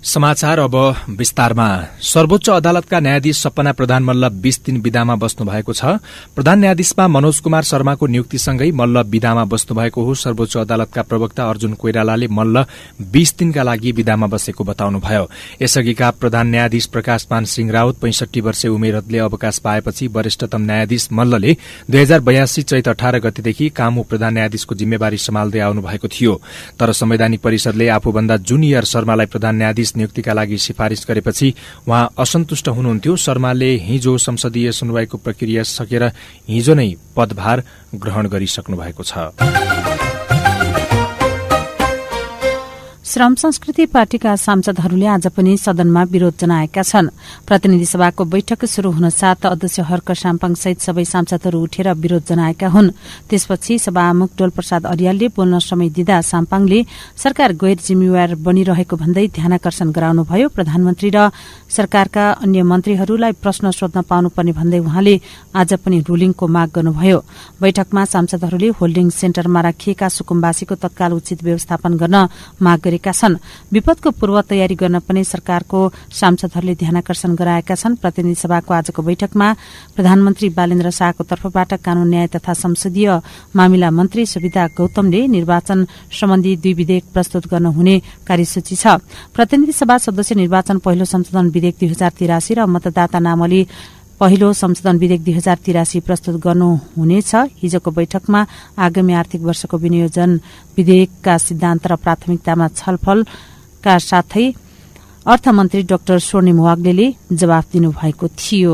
समाचार अब विस्तारमा। सर्वोच्च अदालतका न्यायाधीश सपना प्रधान मल्ल 20 दिन विदामा बस्नु भएको छ। प्रधान न्यायाधीशमा मनोज कुमार शर्माको नियुक्तिसँगै मल्ल विदामा बस्नु भएको हो। सर्वोच्च अदालतका प्रवक्ता अर्जुन कोइरालाले मल्ल 20 दिनका लागि विदामा बसेको बताउनुभयो। यसअघिका प्रधान न्यायाधीश प्रकाश मान सिंह राउत 65 वर्षीय उमेरले अवकाश पाएपछि वरिष्ठतम न्यायाधीश मल्लले 2082 चैत 18 गतेदेखि कामु प्रधान न्यायाधीशको जिम्मेवारी सम्हाल्दै आउनु भएको थियो। तर संवैधानिक परिषदले आफूभन्दा जुनियर शर्मालाई प्रधान न्यायाधीश नियुक्तिका लागि सिफारिश गरेपछि उहाँ असन्तुष्ट हुनुहुन्थ्यो। शर्माले हिजो संसदीय सुनवाईको प्रक्रिया सकेर हिजो नै पदभार ग्रहण गरिसक्नु भएको छ। श्रम संस्कृति पार्टीका सांसदहरूले आज पनि सदनमा विरोध जनाएका छन्। प्रतिनिधि सभाको बैठक शुरू हुन साथ अध्यक्ष हर्क साम्पाङ सहित सबै सांसदहरू उठेर विरोध जनाएका हुन्। त्यसपछि सभामुख डोल प्रसाद अर्यालले बोल्न समय दिँदा साम्पाङले सरकार गैर जिम्मेवार बनिरहेको भन्दै ध्यानाकर्षण गराउनुभयो। प्रधानमन्त्री र सरकारका अन्य मन्त्रीहरूलाई प्रश्न सोध्न पाउनुपर्ने भन्दै उहाँले आज पनि रूलिङको माग गर्नुभयो। बैठकमा सांसदहरूले होल्डिङ सेन्टरमा राखिएका सुकुम्बासीको तत्काल उचित व्यवस्थापन गर्न माग गरेका छन्। विपदको पूर्व तयारी गर्न पनि सरकारको सांसदहरूले ध्यानाकर्षण गराएका छन्। प्रतिनिधि सभाको आजको बैठकमा प्रधानमन्त्री बालेन्द्र शाहको तर्फबाट कानून न्याय तथा संसदीय मामिला मन्त्री सुविधा गौतमले निर्वाचन सम्बन्धी 2 विधेयक प्रस्तुत गर्न हुने कार्यसूची छ। प्रतिनिधि सभा सदस्य निर्वाचन पहिलो संशोधन विधेयक 2083 र मतदाता नामावली पहिलो संशोधन विधेयक 2083 प्रस्तुत गर्नुहुनेछ। हिजोको बैठकमा आगामी आर्थिक वर्षको विनियोजन विधेयकका सिद्धान्त र प्राथमिकतामा छलफलका साथै अर्थमन्त्री डाक्टर स्वर्णिम वाग्लेले जवाफ दिनुभएको थियो।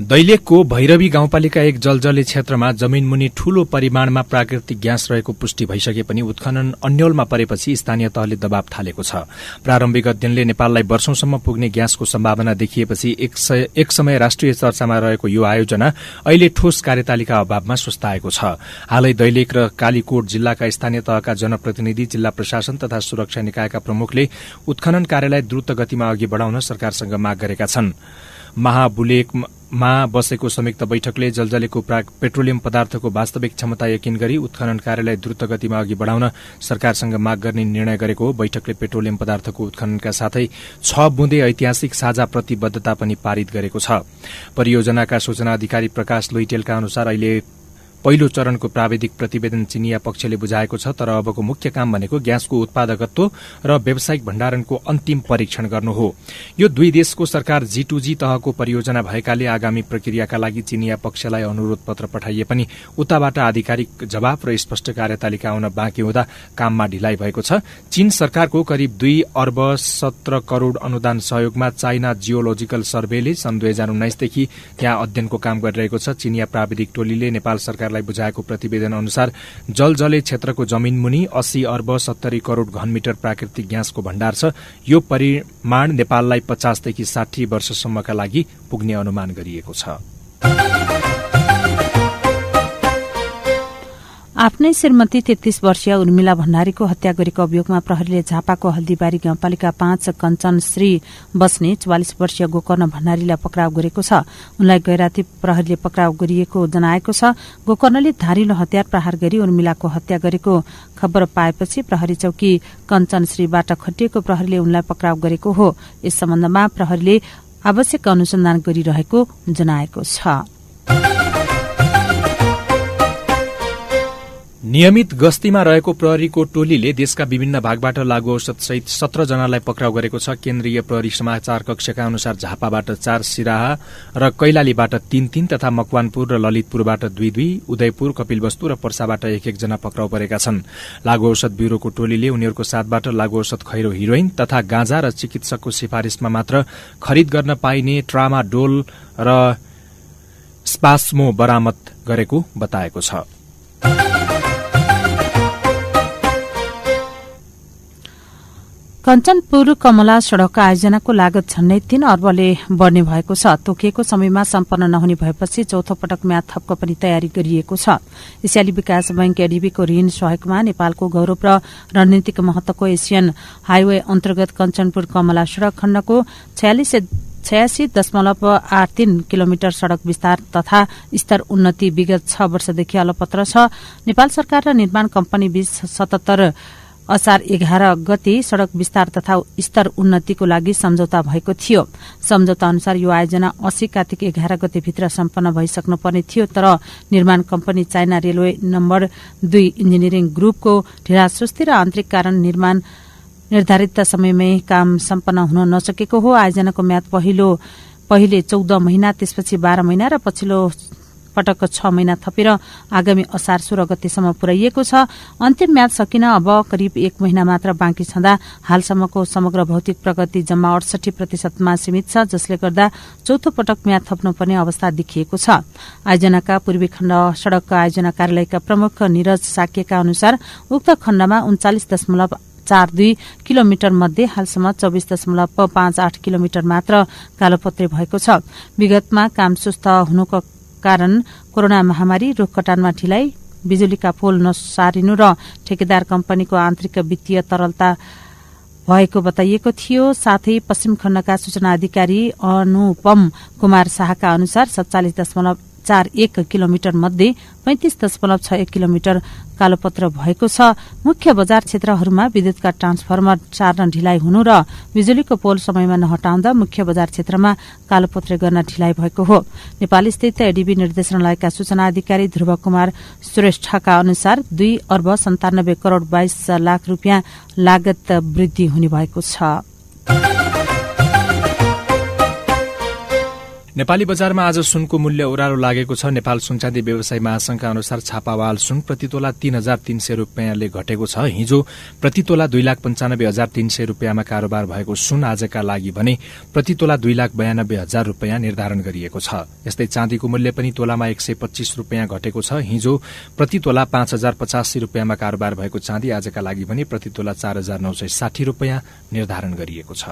दैलेखको भैरवी गाउँपालिका 1 जलजले क्षेत्रमा जमीनमुनि ठूलो परिमाणमा प्राकृतिक ग्यास रहेको पुष्टि भइसके पनि उत्खनन अन्यलमा परेपछि स्थानीय तहले दबाव थालेको छ। प्रारम्भिक अध्ययनले नेपाललाई वर्षौंसम्म पुग्ने ग्यासको सम्भावना देखिएपछि एक समय राष्ट्रिय चर्चामा रहेको यो आयोजना अहिले ठोस कार्यतालिका अभावमा सुस्ताएको छ। हालै दैलेख र कालीकोट जिल्लाका स्थानीय तहका जनप्रतिनिधि, जिल्ला प्रशासन तथा सुरक्षा निकायका प्रमुखले उत्खनन कार्यलाई द्रुत गतिमा अघि बढ़ाउन सरकारसँग माग गरेका छन्। महाबुलेकमा बसेको संयुक्त बैठकले जलजलेको पेट्रोलियम पदार्थको वास्तविक क्षमता यकिन गरी उत्खनन कार्यलाई द्रुत गतिमा अघि बढ़ाउन सरकारसँग माग गर्ने निर्णय गरेको हो। बैठकले पेट्रोलियम पदार्थको उत्खननका साथै 6 बुँदे ऐतिहासिक साझा प्रतिबद्धता पनि पारित गरेको छ। परियोजनाका सूचना अधिकारी प्रकाश लोइटेलका अनुसार अहिले पहिलो चरणको प्राविधिक प्रतिवेदन चिनिया पक्षले बुझाएको छ। तर अबको मुख्य काम भनेको ग्यासको उत्पादकत्व र व्यावसायिक भण्डारणको अन्तिम परीक्षण गर्नु हो। यो 2 देशको सरकार G2G तहको परियोजना भएकाले आगामी प्रक्रियाका लागि चिनिया पक्षलाई अनुरोध पत्र पठाइए पनि उताबाट आधिकारिक जवाफ र स्पष्ट कार्यतालिका आउन बाँकी हुँदा काममा ढिलाइ भएको छ। चीन सरकारको करिब 2 अर्ब 17 करोड़ अनुदान सहयोगमा चाइना जियोलोजिकल सर्वेले सन् 2019 देखि त्यहाँ अध्ययनको काम गरिरहेको छ। चिनिया प्राविधिक टोलीले नेपाल सरकार बुझाएको प्रतिवेदन अनुसार जलजले क्षेत्रको जमीन मुनि 80 अर्ब 70 करोड़ घनमिटर प्राकृतिक ग्यासको भण्डार छ। यो परिमाण नेपाललाई 50 देखि 60 वर्षसम्मका लागि पुग्ने अनुमान गरिएको छ। आफ्नै श्रीमती 33 वर्षीय उर्मिला भण्डारीको हत्या गरेको अभियोगमा प्रहरीले झापाको हल्दीबारी गाउँपालिका 5 कञ्चन श्री बस्ने 44 वर्षीय गोकर्ण भण्डारीलाई पक्राउ गरेको छ। उनलाई गैराती प्रहरीले पक्राउ गरिएको जनाएको छ। गोकर्णले धारिलो हतियार प्रहार गरी उर्मिलाको हत्या गरेको खबर पाएपछि प्रहरी चौकी कञ्चन श्रीबाट खटिएको प्रहरीले उनलाई पक्राउ गरेको हो। यस सम्बन्धमा प्रहरीले आवश्यक अनुसन्धान गरिरहेको जनाएको छ। नियमित गस्तीमा रहेको प्रहरीको टोलीले देशका विभिन्न भागबाट लागू औषधसहित 17 जनालाई पक्राउ गरेको छ। केन्द्रीय प्रहरी समाचार कक्षका अनुसार झापाबाट 4, सिराहा र कैलालीबाट 3 तथा मकवानपुर र ललितपुरबाट 2, उदयपुर, कपिलवस्तु र पर्साबाट 1 जना पक्राउ परेका छन्। लागू औषध ब्यूरोको टोलीले उनीहरूको साथबाट लागू औषध खैरो हिरोइन तथा गाँजा र चिकित्सकको सिफारिशमा मात्र खरिद गर्न पाइने ट्रामाडोल र स्पास्मो बरामद गरेको बताएको छ। कञ्चनपुर कमला सड़कका आयोजनाको लागत झण्डै 3 अर्बले बढ़ने भएको छ। तोकिएको समयमा सम्पन्न नहुने भएपछि चौथो पटक म्याद थपको पनि तयारी गरिएको छ। एसियाली विकास बैंक एडीबीको ऋण सहयोगमा नेपालको गौरव र रणनीतिक महत्वको एसियन हाइवे अन्तर्गत कञ्चनपुर कमला सड़क खण्डको 46 86.83 किलोमिटर सड़क विस्तार तथा स्तर उन्नति विगत 6 वर्षदेखि अलपत्र छ। नेपाल सरकार र निर्माण कम्पनी बीच 77 असार 11 गते सड़क विस्तार तथा स्तर उन्नतिको लागि सम्झौता भएको थियो। सम्झौता अनुसार यो आयोजना 80 कार्तिक 11 गते भित्र सम्पन्न भइसक्नुपर्ने थियो, तर निर्माण company China railway number 2 engineering ग्रुपको ढिलासुस्ती र आन्तरिक कारण निर्माण निर्धारित समयमै काम सम्पन्न हुन नसकेको हो। आयोजनाको म्याद पहिले 14 महिना, त्यसपछि 12 महिना र पछिल्लो पटक 6 महिना थपेर आगामी असार 16 गतेसम्म पुर्याइएको छ। अन्तिम म्याद सकिन अब करिब 1 महिना मात्र बाँकी छँदा हालसम्मको समग्र भौतिक प्रगति जम्मा 68% सीमित छ, जसले गर्दा चौथो पटक म्याद थप्नुपर्ने अवस्था देखिएको छ। आयोजनाका पूर्वी खण्ड सड़क आयोजना कार्यालयका प्रमुख निरज साकेका अनुसार उक्त खण्डमा 39.42 किलोमिटर मध्ये हालसम्म 24.58 किलोमिटर मात्र कालोपत्रे भएको छ। विगतमा काम सुस्त हुनुको कारण कोरोना महामारी, रुख कटानमा ढिलाइ, बिजुलीका पोल नसारिनु र ठेकेदार कम्पनीको आन्तरिक वित्तीय तरलता भएको बताइएको थियो। साथै पश्चिम खण्डका सूचना अधिकारी अनुपम कुमार शाहका अनुसार 47.41 किलोमिटर मध्ये 35.61 किलोमिटर कालोपत्र भएको छ। मुख्य बजार क्षेत्रहरूमा विद्युतका ट्रान्सफर्मर सार्न ढिलाइ हुनु र बिजुलीको पोल समयमा नहटाउँदा मुख्य बजार क्षेत्रमा कालोपत्रे गर्न ढिलाइ भएको हो। नेपाल स्थित एडीबी निर्देशनालयका सूचना अधिकारी ध्रुव कुमार श्रेष्ठका अनुसार 2 अर्ब 97 करोड़ 22 लाख रुपियाँ लागत वृद्धि हुने भएको छ। नेपाली बजारमा आज सुनको मूल्य ओह्रालो लागेको छ। नेपाल सुनचाँदी व्यवसाय महासंघका अनुसार छापावाल सुन प्रतितोला 3,300 रुपियाँले घटेको छ। हिजो प्रतितोला 2,95,300 रुपियाँमा कारोबार भएको सुन आजका लागि भने प्रतितोला 2,92,000 रुपियाँ निर्धारण गरिएको छ। यस्तै चाँदीको मूल्य पनि तोलामा 125 रुपियाँ घटेको छ। हिजो प्रतितोला 5,085 रुपियाँमा कारोबार भएको चाँदी आजका लागि भने प्रतितोला 4,960 रुपियाँ निर्धारण गरिएको छ।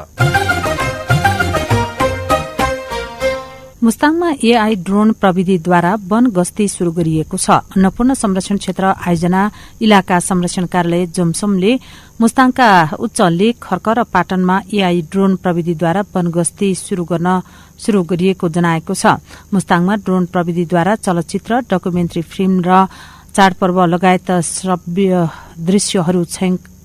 मुस्ताङमा एआई ड्रोन प्रविधिद्वारा वन गस्ती शुरू गरिएको छ। अन्नपूर्ण संरक्षण क्षेत्र आयोजना इलाका संरक्षण कार्यालय जोमसोमले मुस्ताङका उच्च लेक, खर्क र पाटनमा एआई ड्रोन प्रविधिद्वारा वन गस्ती शुरू गरिएको जनाएको छ। मुस्ताङमा ड्रोन प्रविधिद्वारा चलचित्र, डकुमेन्ट्री फिल्म र चाडपर्व लगायत श्रव्य दृश्यहरू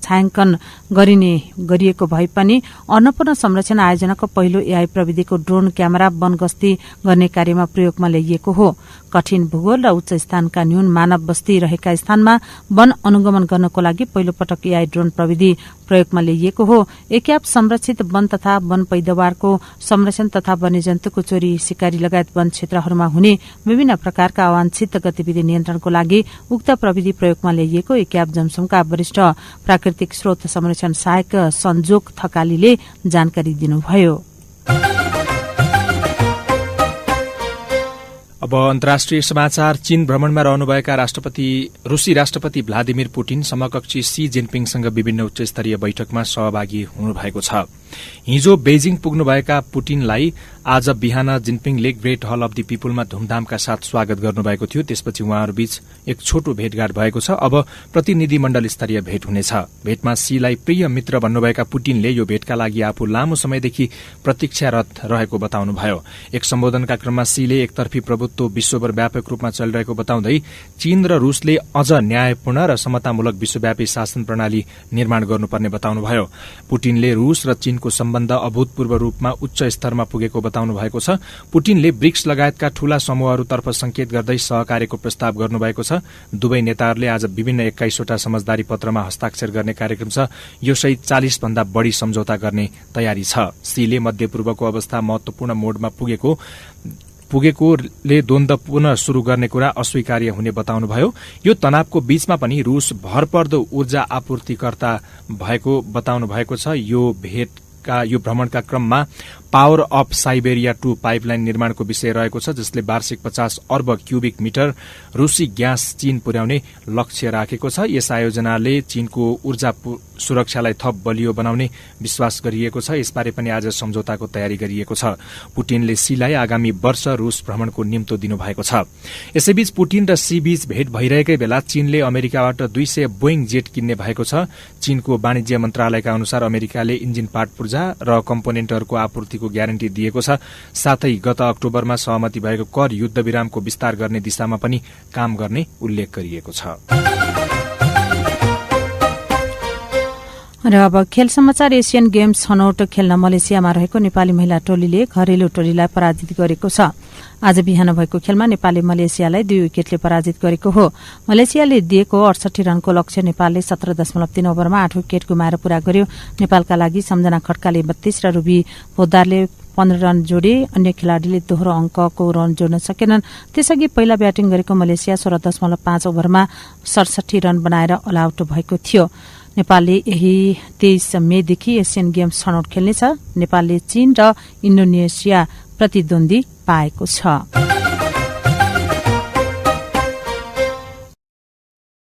छायाङ्कन गरिएको भए पनि अन्नपूर्ण संरक्षण आयोजनाको पहिलो एआई प्रविधिको ड्रोन क्यामेरा वन गस्ती गर्ने कार्यमा प्रयोगमा ल्याइएको हो। कठिन भूगोल र उच्च स्थानका न्यून मानव बस्ती रहेका स्थानमा वन अनुगमन गर्नको लागि पहिलो पटक एआई ड्रोन प्रविधि प्रयोगमा ल्याइएको हो। एकीकृत संरक्षित वन तथा वन पैदावारको संरक्षण तथा वन्यजन्तुको चोरी शिकारी लगायत वन क्षेत्रहरूमा हुने विभिन्न प्रकारका अवांछित गतिविधि नियन्त्रणको लागि उक्त प्रविधि प्रयोगमा ल्याइएको एकीकृत जमसमका वरिष्ठ प्राकृतिक स्रोत संरक्षण सहायक संजोग थकालीले जानकारी दिनुभयो। अब अन्तर्राष्ट्रिय समाचार। चीन भ्रमणमा रहनुभएका रूसी राष्ट्रपति भ्लादिमिर पुटिन समकक्षी सी जिनपिङसँग विभिन्न उच्चस्तरीय बैठकमा सहभागी हुनुभएको छ। हिजो बेजिङ पुग्नुभएका पुटिनलाई आज बिहान जिनपिङले ग्रेट हल अफ दि पीपुलमा धूमधामका साथ स्वागत गर्नुभएको थियो। त्यसपछि उहाँहरूबीच एक छोटो भेटघाट भएको छ। अब प्रतिनिधिमण्डल स्तरीय भेट हुनेछ। भेटमा सीलाई प्रिय मित्र भन्नुभएका पुटिनले यो भेटका लागि आफू लामो समयदेखि प्रतीक्षारत रहेको बताउनुभयो। एक सम्बोधनका क्रममा सीले एकतर्फी प्रभुत्व विश्वभर व्यापक रूपमा चलिरहेको बताउँदै चीन र रूसले अझ न्यायपूर्ण र समतामूलक विश्वव्यापी शासन प्रणाली निर्माण गर्नुपर्ने बताउनुभयो। पुटिनले रूस र चीनको सम्बन्ध अभूतपूर्व रूपमा उच्च स्तरमा पुगेको बताउनु भएको छ। पुटिनले ब्रिक्स लगायतका ठूला समूहहरूतर्फ संकेत गर्दै सहकार्यको प्रस्ताव गर्नुभएको छ। दुवै नेताहरूले आज विभिन्न 21वटा समझदारी पत्रमा हस्ताक्षर गर्ने कार्यक्रम छ। यो सहित 40 भन्दा बढ़ी सम्झौता गर्ने तयारी छ। सीले मध्यपूर्वको अवस्था महत्वपूर्ण मोडमा पुगेकोले द्वन्द्व पुनः शुरू गर्ने कुरा अस्वीकार्य हुने बताउनुभयो। यो तनावको बीचमा पनि रूस भरपर्दो ऊर्जा आपूर्तिकर्ता भएको बताउनु भएको छ। यो भ्रमणका क्रममा पावर अफ साइबेरिया 2 पाइपलाइन निर्माणको विषय रहेको छ, जसले वार्षिक 50 अर्ब क्यूबिक मिटर रूसी ग्यास चीन पुर्याउने लक्ष्य राखेको छ। यस आयोजनाले चीनको ऊर्जा सुरक्षालाई थप बलियो बनाउने विश्वास गरिएको छ। यसबारे पनि आज सम्झौताको तयारी गरिएको छ। पुटिनले सीलाई आगामी वर्ष रूस भ्रमणको निम्तो दिनुभएको छ। यसैबीच पुटिन र सी बीच भेट भइरहेकै बेला चीनले अमेरिकाबाट 200 बोइङ जेट किन्ने भएको छ। चीनको वाणिज्य मन्त्रालयका अनुसार अमेरिकाले इन्जिन पार्ट ऊर्जा र कम्पोनेन्टहरूको आपूर्तिको ग्यारेन्टी दिएको छ। साथै गत अक्टोबरमा सहमति भएको कर युद्धविरामको विस्तार गर्ने दिशामा पनि काम गर्ने उल्लेख गरिएको छ। र अब खेल समाचार। एशियन गेम्स छनौट खेल्न मलेसियामा रहेको नेपाली महिला टोलीले घरेलु टोलीलाई पराजित गरेको छ। आज बिहान भएको खेलमा नेपालले मलेसियालाई 2 विकेटले पराजित गरेको हो। मलेसियाले दिएको 68 रनको लक्ष्य नेपालले 17.3 ओभरमा 8 विकेट गुमाएर पूरा गर्यो। नेपालका लागि सम्झना खड्काले 32 र रुबी पोद्दारले 15 रन जोडे। अन्य खेलाड़ीले दोहोरो अंकको रन जोड्न सकेनन्। त्यसअघि पहिला ब्याटिङ गरेको मलेसिया 16.5 ओभरमा 67 रन बनाएर अल आउट भएको थियो। नेपालले यही 23 मेदेखि एशियन गेम्स छनौट खेल्नेछ। नेपालले चीन र इन्डोनेसिया प्रतिद्वन्दी पाएको छ।